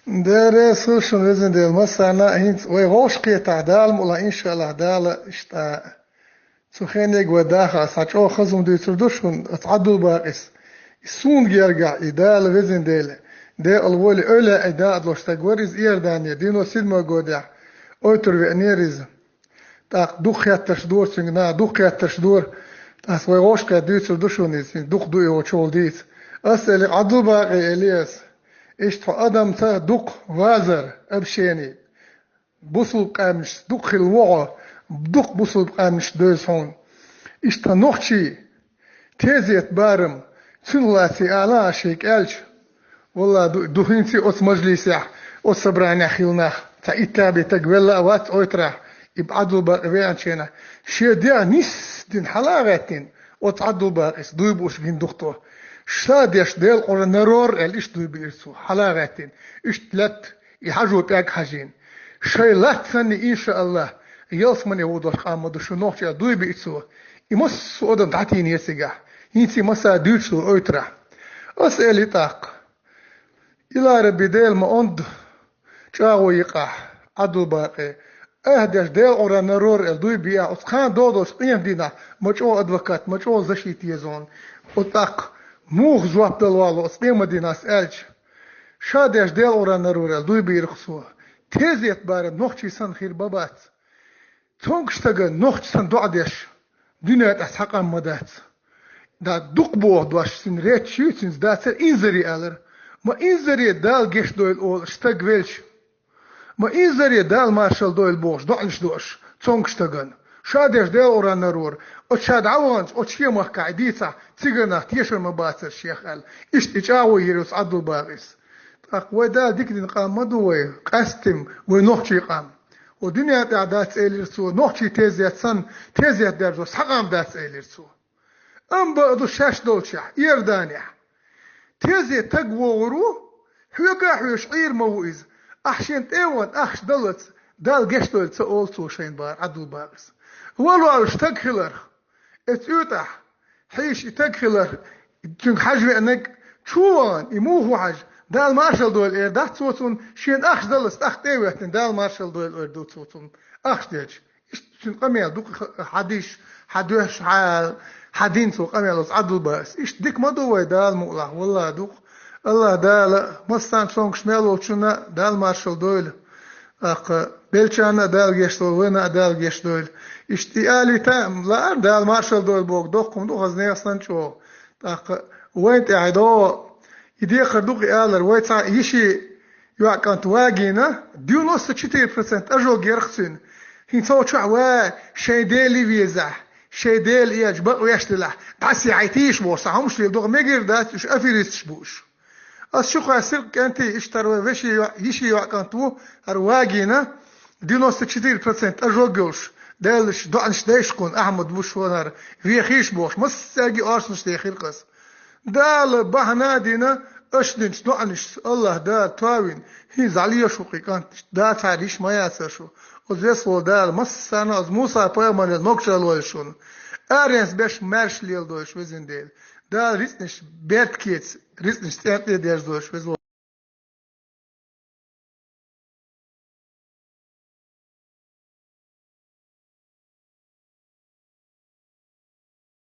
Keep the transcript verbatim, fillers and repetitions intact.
Дера, ас шуна, везан Дела, массарна а хӀинца вай вовшахкхетахь, Дала мукъ лахь, иншааллахь, Дала иштта цу хенега вай даха, ас хьан чӀогӀа хаза хӀума дуьйцур ду шуна, ас Ӏабдулбакъис. И суна гергахь, и Дала, везан Дела, декъала волий, эвлаяъ, и дакъа долуш стаг вара иза, Иордане, девяносто седьмой годехь ойтур веанера иза. ТӀаккха дукха хеттарш дора цуьнга, наха дукха хеттарш дора. Ас вай вовшахкхетта дуьйцур ду шуна иза, дукха ду и волчул дийца. Ас элира, Ӏабдулбакъи, элира ас, иштта хьо адамца дукха вазар, общение, бусулба къаьмнашца дукха хилла ву хьо, дукха бусулба къаьмнаш девза хьуна. Иштта нохчий тезет барам, цуьнан лаций ала а шайга аьлча, валла, ду, ду хӀинца оцу мажлисехь, оцу собранехь хилла нах, цхьа итт-бӀе стаг велла а вац ойтарахь, и Ӏабдулбакъи веанчу хенахь, шен дегӀ нисдина хьала а гӀаьттина, оцу Ӏабдулбакъис дуй бууш гина дукха тхо. Ша деш Делан Къуръан нарор аьлла, иштта дуй биира цо, хьала а гӀаьттина, иштта лаьтта и хьажо пӀелг хьажийна. Шайн латта санна, иншааллахь, ялсамане ву долуш къам ма ду шу нохчий аьлла дуй биира цо. И массо а адам дӀатийнера цигахь. ХӀинца и массара дуьйцуш ду ойтарахь. Ас элира тӀаккха, Илараби, Дела ма онда чӀагӀо йи-кх ахь, Ӏабдулбакъи, ахь деш Делан Къуръан нарор аьлла дуй биа ахь, оцу кхана догӀучу къематдийнахь ма чӀогӀа адвокат, ма чӀогӀа защита еза хьуна. Оцу тӀаккха муха жоп дала валло оцу къематдийнахь ас аьлча, ша деш Делан Къуръан нарор аьлла дуй биира-кх цо. Тезет барам нохчий санна хир бан бац. Цуьнгахь стагана нохчий санна доӀа деш дуьнен тӀехь цхьа къам ма дац. Да, дукха боху дош цуьнан речча ю, цуьнца дацара инзаре алара. Ма инзаре Дала гечдойла олуш стаг велча, ма инзаре Дала маршалла дойла бохуш доӀанаш до аш цуьнгахь стагана. Ша деш Делан Къуръан нарор, оцу ша дӀаваханчу оцу шен махкахь и дийцахь, цигара нах тешар ма бацара шех аьлла. Иштта и чӀагӀо йира оцу Ӏабдулбакъис. ТӀаккха вай Дала дика дина къам ма ду вай, къаьсттина вай нохчий къам. О, дуьнен тӀехь дац элира цо, нохчий тезет санна, тезет даьржо схьа къам дац элира цо. Амма бакъду шаьш долчехь, Иорданехь. Тезет стаг вогӀур ву, хьоьга а хьоьжуш Ӏийр ма ву иза. Ахь шена тӀе а вахана ахча даллалц, Дала гечдойла ца олу цо шайна, бара Ӏабдулбакъис. Валлахь, стаг хиларх, эцу уьйтӀахь, хьийша и стаг хиларх, цуьнга хьажа веанарг чу а вахана, и муха ву хьажа, Дала маршалла дойла эр дац цо цунна, шена ахча даллалц тӀаккха тӀе а веттина, Дала маршалла дойла эр ду цо цунна, ахча делча. Иштта цуьнан къамел ду-кх хьан диш, хьан доьш, хьан, хьан дин цо къамел оцу Ӏабдулбакъис. Иштта дика ма ду вай, Дала мукъ лахь, валлахь, ду-кх. АллахӀ Дала массарна цуьнгахь мел волчунна Дала маршалла дойла. ТӀаккха беллачарна а Дала гечдойла, вайна а Дала гечдойла. Иштта и алийта а лаьара, Дала маршалла дойла бохург доккха хӀума ду хаза, нехан санна чӀогӀа. ТӀаккха вайна тӀехь догӀу и декхар ду-кх и алар, вай цхьа йиши йоӀ кӀант вагийна, девяносто четыре процент ожог яра-кх цуьнан. ХӀинца цу чохь ва шайн Дела везахь, шайн Дела эцча бакъвеш делахь, дӀасехьайтийша бохуш, цхьа хӀумаш леладо-кх, мегар дац, уьш аферисташ бу уьш. Ас чу кхоьссира-кх кӀентий, иштта хӀара вай вешин йоӀ, йишин йоӀ кӀант ву, хӀара вагийна, девяносто четыре процент ожог йолуш, Деллаш доӀанаш дайша кхунна, Ахьмад ву шуна хӀара, вехийша бохуш, массаьрга оршанаш дехира-кх ас. Дала бахьана а дина, аша динчу доӀанашца АллахӀ Дала товина, хӀинца дӀалеша ву-кх и кӀант, дацахьара йиш ма яцара шу. Оцу веза волу Дала массарна а оцу Муса-пайхамарел могушалла лойла шуна. Аренца беш маьрша леладойла шу, везан Дела. Дала рицкъанаш беркатца, рицкъанаш цӀен тӀе дерзадойла шу, веза волу